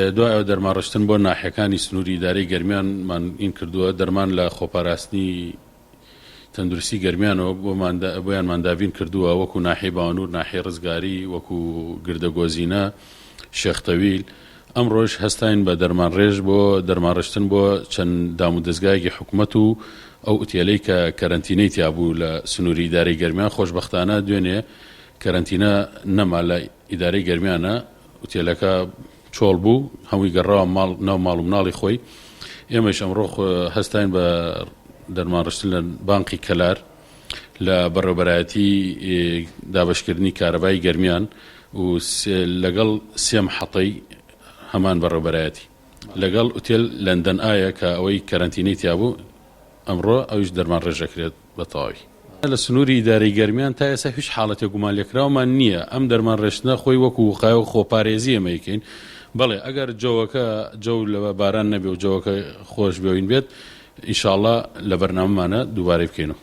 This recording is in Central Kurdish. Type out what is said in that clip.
دوای ئەوە دەرمانڕشتن بۆ ناحیەکانی سنووری ئیدارەی گەرمیانمان ئین کردووە، دەرمان لە خۆپاراستنی تەندروستی گەرمیانەوە بۆمان بۆیانمان دابین کردووە وەکو ناحیەی باوەنور، ناحیەی ڕزگاری، وەکو گردەگۆزینە، شێخ تەویل. ئەمڕۆش هەستاین بە دەرمانڕێژ بۆ دەرمانڕشتن بۆ چەند دامودەزگایەکی حکومەت و ئەو ئوتێلەی کە کەرەنتینەی تیابوو لە سنووری ئیدارەی گەرمیان، خۆشبەختانە دوێنێ کەرەنتینە نەما لە ئیدارەی گەرمیانە، ئوتێلەکە چۆڵ بوو، هەمووی گەڕاوە ماڵ ناو ماڵ و مناڵی خۆی. ئێمەیش ئەمڕۆ هەستاین بە دەرمانڕشتن لە بانقی کەلار لە بەڕێوەبەرایەتی دابەشکردنی کارەبای گەرمیان و لەگەڵ سێ محەتەی هەمان بەڕێوەبەرایەتی لەگەڵ ئوتێل لەندەن ئایە کە ئەوەی کەرەنتینەی تیابوو ئەمڕۆ ئەویش دەرمانڕێژ ئەکرێت بە تەواوی. لە سنووری ئیدارەی گەرمیان تا ئێستا هیچ حاڵەتێک گومانلێکراومان نییە، ئەم دەرمان ڕێشتنە خۆی وەکو وقایە و خۆپارێزی ئێمە ئەیکەین، بەڵێ ئەگەر جەوەکە جەو لە باران نەبێ و جەوەکە خۆش بێ و این بێت ئینشاڵڵا لە بەرنامەمانە دووبارەی بکەینەوە.